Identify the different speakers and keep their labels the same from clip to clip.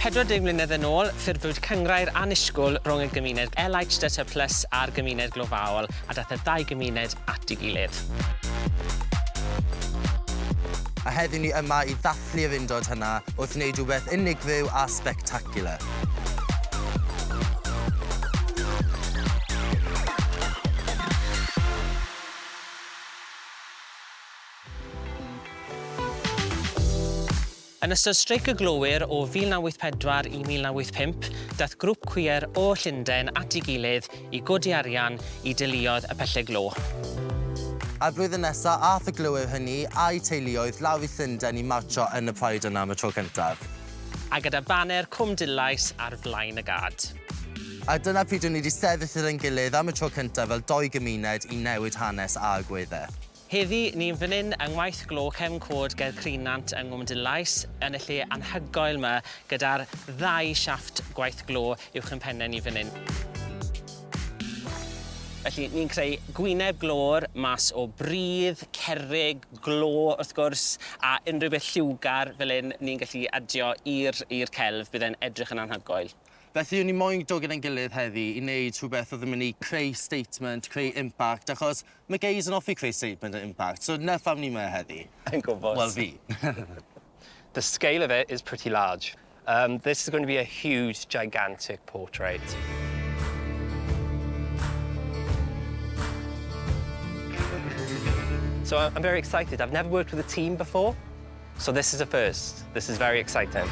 Speaker 1: 40 mlynedd yn ôl, ffurfwyd cynghrair annisgwyl rhwng y gymuned LHDT Plus a'r gymuned glofaol, a daeth y ddau gymuned at ei gilydd.
Speaker 2: A heddiw ni yma i ddathlu yr undod hynna wrth wneud rhywbeth unigryw a spectacular.
Speaker 1: Yn ystod streic y glowyr o 1984 i 1985, daeth grŵp cwiar o Llundain at ei gilydd i godi arian i deuluoedd y pyllau glo.
Speaker 2: A'r blwyddyn nesa, ath y glowyr hynny a'u teuluoedd lawr i Llundain i martsio yn y Pride yna am y tro cyntaf.
Speaker 1: A gyda baner Cwm Dulais ar flaen y gad.
Speaker 2: A dyna pryd o'n ni 'di sefyll gyda'n gilydd am y tro cyntaf fel dou gymuned i newid hanes a agweddau.
Speaker 1: Heddi, ni'n fan hyn yng ngwaith glo Cefn Coed ger Creunant yng Nghwm Dulais, yn y lle anhygoel 'ma gyda'r ddau siafft gwaith glo uwch ein pennau ni fan hyn. Felly, ni'n creu gwyneb glôr mas o bridd, cerrig, glo wrth gwrs, a unrhyw beth lliwgar fel hyn ni'n gallu adio i'r i'r celf, bydd e'n edrych yn anhygoel.
Speaker 2: Felly o'n i moyn dod gyda'n gilydd heddi i wneud rhywbeth oedd yn mynd i creu statement, creu impact, achos mae gays yn hoffi creu statement a impact, so 'na pham ni 'ma heddi.
Speaker 1: Yn gwybod.
Speaker 2: Wel, fi.
Speaker 3: The scale of it is pretty large. Um, this is going to be a huge, gigantic portrait. So I'm very excited. I've never worked with a team before, so this is a first. This is very exciting.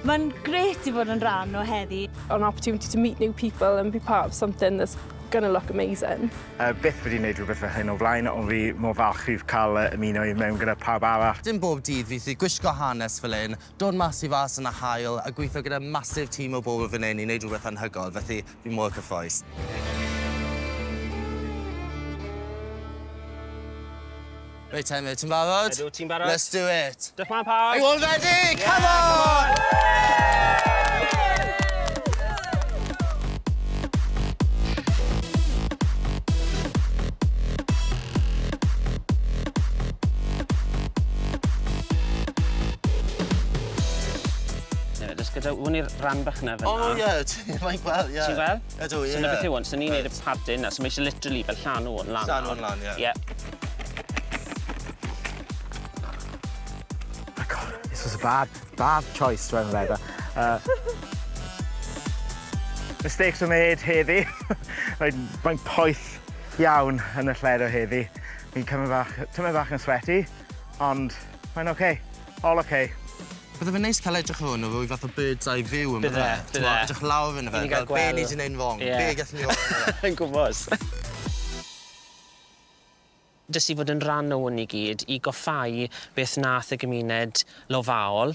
Speaker 4: Mae'n grêt i fod yn rhan o heddi.
Speaker 5: An opportunity to meet new people and be part of something that's going to look amazing.
Speaker 6: Byth wedi wneud rhywbeth fel hyn o flaen, ond fi mor falch i cael ymuno i mewn gyda pawb arall.
Speaker 2: Dim bob dydd fi 'llu gwisgo hanes fel hyn, dod mas i fas yn y haul a gweithio gyda massive tîm o bobl fan hyn i wneud rhywbeth anhygoel, felly fi mor cyffrous. Reit te, mate, ti'n barod?
Speaker 1: Ydw, ti'n barod?
Speaker 2: Let's do it.
Speaker 1: Diolch mlaen pawb!
Speaker 2: Are you all ready? Yeah, come on! Come on!
Speaker 1: Jyst gyda hwn i'r rhan bach yna fyna.
Speaker 2: O ie, mae'n gweld, ie.
Speaker 1: Ti'n gweld?
Speaker 2: Ydw, ie.
Speaker 1: So 'na beth yw 'wn, so ni'n neud y padding 'na, so mae eisiau literally fel llanw hwn lan.
Speaker 2: Llanw hwn lan, ie.
Speaker 1: Ie.
Speaker 6: My God, this was a bad, bad choice, dwi'n meddwl. Mistakes were made heddi. Mae'n mae poeth iawn yn y lledo heddi. Fi'n cymryd bach, tymed bach yn sweaty, ond mae'n oce. Okay. All okay.
Speaker 2: Bydde fe'n neis cael edrych ar hwn o ryw fath o bird's eye view yn
Speaker 1: bydde? Bydde, bydde.
Speaker 2: Edrych lawr arno fe, fel be ni 'di neud yn wrong, be gallwn ni weld arno fe.
Speaker 1: Yn gwbod. Jyst i fod yn rhan o hwn i gyd, i goffáu beth nath y gymuned lofaol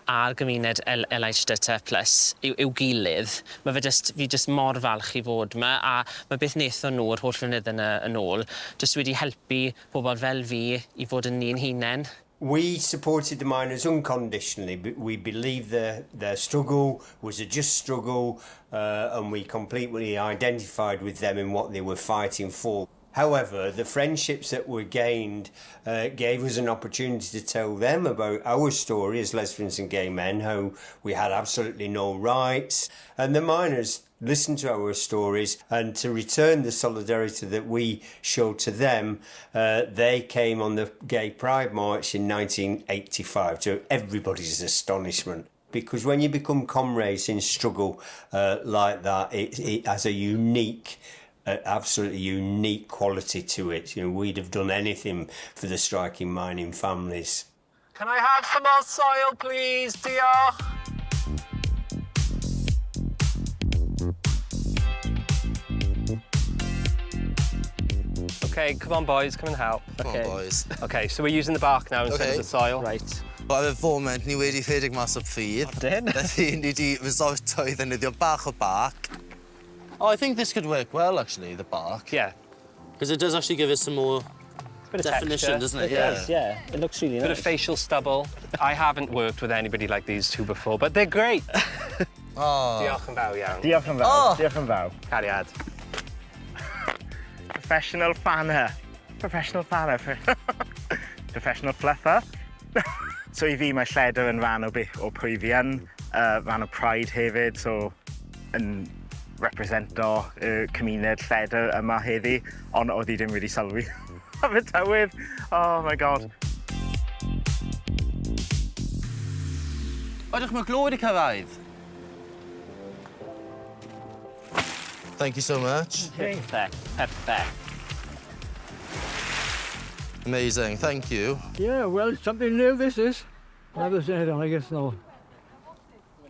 Speaker 1: a'r gymuned El- LHDT plus i'w i'w gilydd, ma' fe jyst, fi jyst mor falch i fod 'ma, a ma' beth nethon nhw yr holl flynydde 'na yn ôl jyst wedi helpu pobol fel fi i fod yn ni'n hunen.
Speaker 7: We supported the miners unconditionally. We believed their, their struggle was a just struggle uh, and we completely identified with them in what they were fighting for. However, the friendships that were gained uh, gave us an opportunity to tell them about our story as lesbians and gay men, how we had absolutely no rights. And the miners listened to our stories and to return the solidarity that we showed to them, uh, they came on the Gay Pride March in 1985 to everybody's astonishment. Because when you become comrades in struggle uh, like that, it, it has a unique uh, absolutely unique quality to it. You know, we'd have done anything for the striking mining families.
Speaker 3: Can I have some more soil, please? Diolch. Okay, come on, boys, come and help.
Speaker 2: Come on, boys.
Speaker 3: Okay, so we're using the bark now instead
Speaker 2: Okay.
Speaker 3: of the soil.
Speaker 1: Right.
Speaker 2: Wel, ar y foment, ni wedi rhedeg mas o pridd.
Speaker 1: Odyn.
Speaker 2: Felly, ni wedi resorto i ddefnyddio bach o bark. Oh, I think this could work well, actually, the bark.
Speaker 3: Yeah.
Speaker 2: Because it does actually give it some more
Speaker 3: Bit of
Speaker 2: definition,
Speaker 3: texture.
Speaker 2: doesn't it?
Speaker 1: It does, yeah. It looks really
Speaker 3: Bit
Speaker 1: nice.
Speaker 3: of facial stubble. I haven't worked with anybody like these two before, but they're great.
Speaker 2: Oh.
Speaker 3: Diolch yn fawr iawn.
Speaker 6: Diolch yn fawr.
Speaker 2: Oh.
Speaker 6: Diolch yn fawr.
Speaker 3: Cariad.
Speaker 6: Professional fanner. Professional fanner. Professional fluffer. So i fi mae lledr yn rhan o, beth, o pwy fi yn, rhan o Pride hefyd, so yn represento y cymuned lledr yma heddi, ond oedd hi ddim wedi sylwi am y tywydd. Oh my God.
Speaker 2: Oedych, mae glo wedi cyrraedd. Thank you so much.
Speaker 1: Perfect, perfect.
Speaker 2: Amazing, thank you.
Speaker 8: Yeah, well, something new this is. Never seen anything like this, no.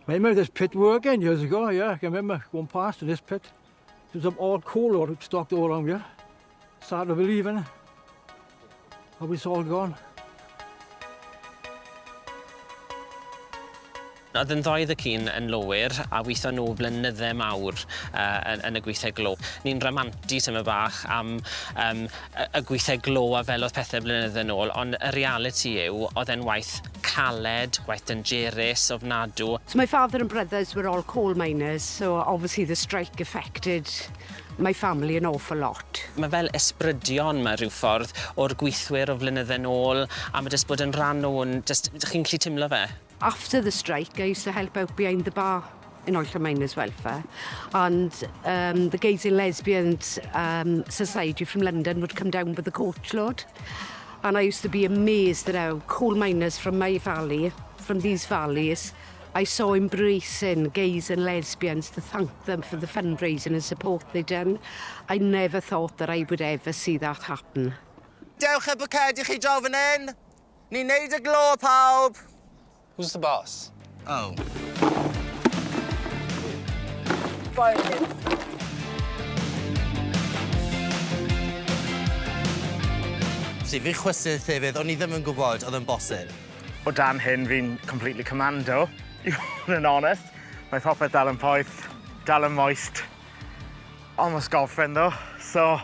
Speaker 8: I remember this pit working years ago, yeah. I can remember going past this pit. There's some old coal ore stocked all around here. Sad to believe, innit? How it's all gone.
Speaker 1: Oedd yn ddoedd y cyn yn lowyr a weithio nhw blynydde mawr yn y gweithiau glo. Ni'n ramantu tyma bach am y gweithiau glo a fel oedd pethau blynydde nôl, ond y reality yw oedd e'n waith caled, gwaith dangerous, ofnadw.
Speaker 9: So my father and brothers were all coal miners, so obviously the strike affected my family an awful lot.
Speaker 1: Mae fel ysbrydion mae rhyw ffordd o'r gweithwyr o flynydde nôl, a mae jyst bod yn rhan o'n, jyst, chi'n gallu teimlo fe?
Speaker 9: After the strike, I used to help out behind the bar in Oillan Miners Welfare, and the Gays and Lesbians Society from London would come down with the coach load. And I used to be amazed at how coal miners from my valley, from these valleys, I saw embracing gays and lesbians to thank them for the fundraising and support they'd done. I never thought that I would ever see that happen.
Speaker 2: Dewch â bwcedi chi draw fan hyn. Ni'n neud y glo, pawb.
Speaker 3: Who's the boss?
Speaker 2: Oh.
Speaker 5: Bye.
Speaker 2: See, fi'n chwysu'r llefydd, o'n i ddim yn gwybod oedd yn bosib.
Speaker 6: O dan hyn, fi'n completely commando, i fod yn honest. Mae popeth dal yn poeth, dal yn moist. Almost gorffen though, so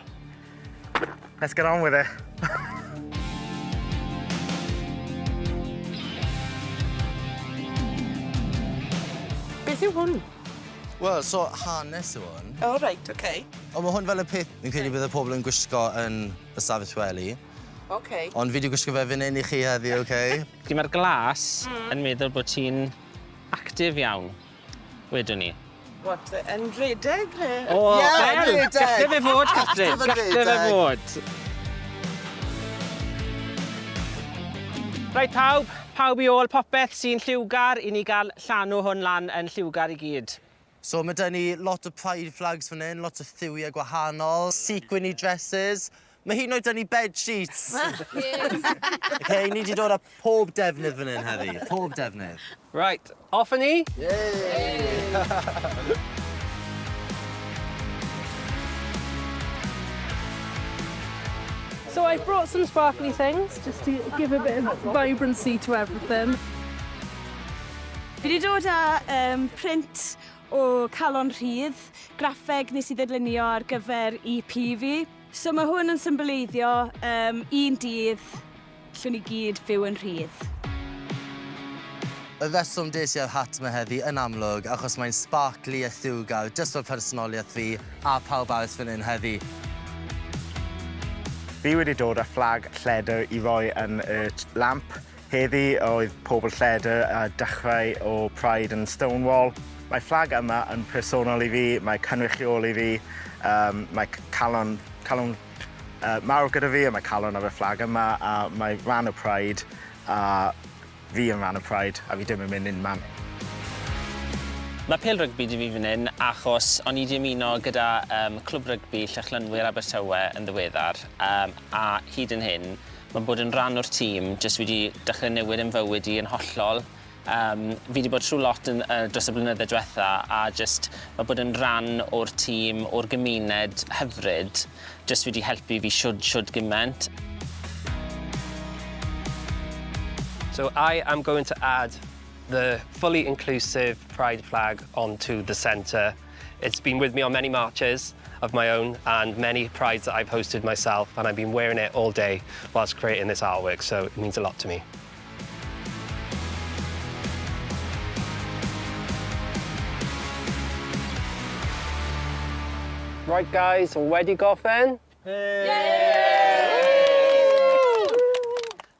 Speaker 6: let's get on with it.
Speaker 9: Beth yw hwn?
Speaker 2: Wel, so hanes yw hwn.
Speaker 10: Oh, right, okay.
Speaker 2: Ond mae hwn fel y peth fi'n credu bydd y pobl yn gwisgo yn y stafell wely.
Speaker 10: Okay.
Speaker 2: Ond fi wedi gwisgo fe fan hyn i chi heddi, okay?
Speaker 1: Mae'r glas yn meddwl bod ti'n actif iawn, wedwn ni.
Speaker 10: What, yn redeg? Neu?
Speaker 1: O,
Speaker 2: Ie,
Speaker 1: wel,
Speaker 2: redeg.
Speaker 1: galle fe fod, Catrin,
Speaker 2: Actif yn
Speaker 1: galle fe
Speaker 2: redeg.
Speaker 1: fod. Reit pawb, pawb i ôl popeth sy'n lliwgar i ni gael llanw hwn lan yn lliwgar i gyd.
Speaker 2: So mae 'da ni lot o pride flags fan hyn, lot o lliwiau gwahanol, sequiny dresses. Mae hyd yn oed 'da ni bed sheets. Okay, ni wedi dod â pob defnydd fan hyn heddi, pob defnydd.
Speaker 3: Right, off â ni.
Speaker 2: Yay!
Speaker 5: So I've brought some sparkly things just to give a bit of vibrancy to everything.
Speaker 4: Fi wedi dod â print o Calon Rhydd, graffeg nes i ddylunio ar gyfer EP fi. So mae hwn yn symboleiddio un dydd lle ni gyd fyw yn rhydd.
Speaker 2: Y reswm des i â'r hat yma heddi yn amlwg, achos mae'n sparkly a lliwgar, jyst fel personoliaeth fi a pawb arall fan hyn heddi.
Speaker 6: Fi wedi dod â fflag lledr i roi yn y lamp. Heddi oedd pobl lledr a dechrau o Pride yn Stonewall. Mae fflag yma yn personol i fi, mae cynrychiol i fi, mae calon mawr gyda fi, a mae calon ar y fflag yma, a mae rhan o Pride, a fi yn rhan o Pride, a fi ddim yn mynd unman.
Speaker 1: Mae pêl rygbi 'da fi fan hyn achos o'n i 'di ymuno gyda clwb rygbi Llychlynwyr Abertawe yn ddiweddar, a hyd yn hyn mae bod yn rhan o'r tîm jyst wedi dechrau newid yn fywyd i yn hollol. Fi wedi bod trwy lot dros y blynydde diwetha, a jyst mae bod yn rhan o'r tîm, o'r gymuned hyfryd, jyst wedi helpu fi siwd gymaint.
Speaker 3: So I am going to add the fully inclusive pride flag onto the centre. It's been with me on many marches of my own and many prides that I've hosted myself, and I've been wearing it all day whilst creating this artwork, so it means a lot to me. Right guys, wedi gorffen?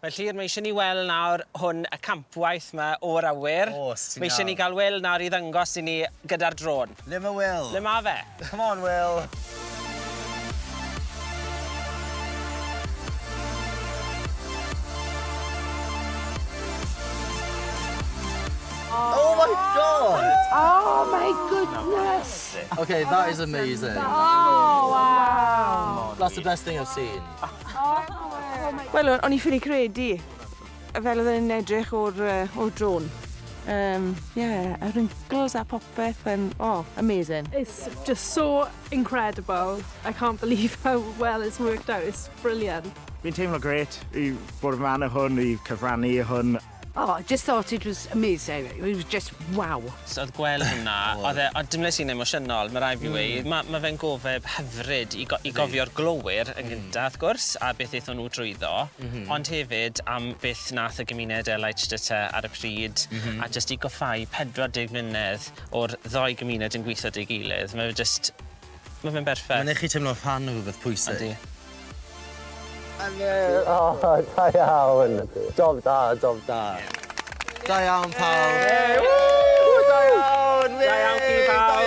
Speaker 1: Wel Llŷr, mae eisiau ni weld nawr hwn, y campwaith 'ma o'r awyr.
Speaker 2: Oes, ti'n
Speaker 1: Mae eisiau ni gael Will nawr i ddangos i ni gyda'r drôn.
Speaker 2: Le mae Will?
Speaker 1: Le ma fe?
Speaker 2: Come on, Will. Oh my God!
Speaker 9: Oh my goodness!
Speaker 2: Okay, that is amazing.
Speaker 9: Oh, wow!
Speaker 2: That's the best thing I've seen.
Speaker 10: Wel, o'n i ffili credu fel oedd e'n edrych o'r drone. Yeah, y wrinkles a popeth yn, oh, amazing.
Speaker 5: It's just so incredible. I can't believe how well it's worked out. It's brilliant.
Speaker 6: Fi'n teimlo grêt i bod yn rhan o hwn, i cyfrannu i hwn.
Speaker 9: Oh, I just thought it was amazing. It was just wow.
Speaker 1: So oedd gweld hwnna, oedd e, oedd dim i'n emosiynol, mae rhaid fi weud. Mae ma fe'n gofeb hyfryd i gofio'r glowyr yn gyntaf, wrth gwrs, a beth aethon nhw drwyddo, ond hefyd am beth nath y gymuned LHDT ar y pryd, a jyst i goffau 40 mlynedd o'r ddoi gymuned yn gweithio 'da'i gilydd. Mae fe just, mae fe'n berffaith.
Speaker 2: Mae'n eich chi teimlo rhan o rhywbeth pwysig.
Speaker 1: Yndi.
Speaker 2: Oh, da iawn. Job da, job da. Da iawn, pawb. Woo, da iawn.
Speaker 1: Da iawn chi, pawb.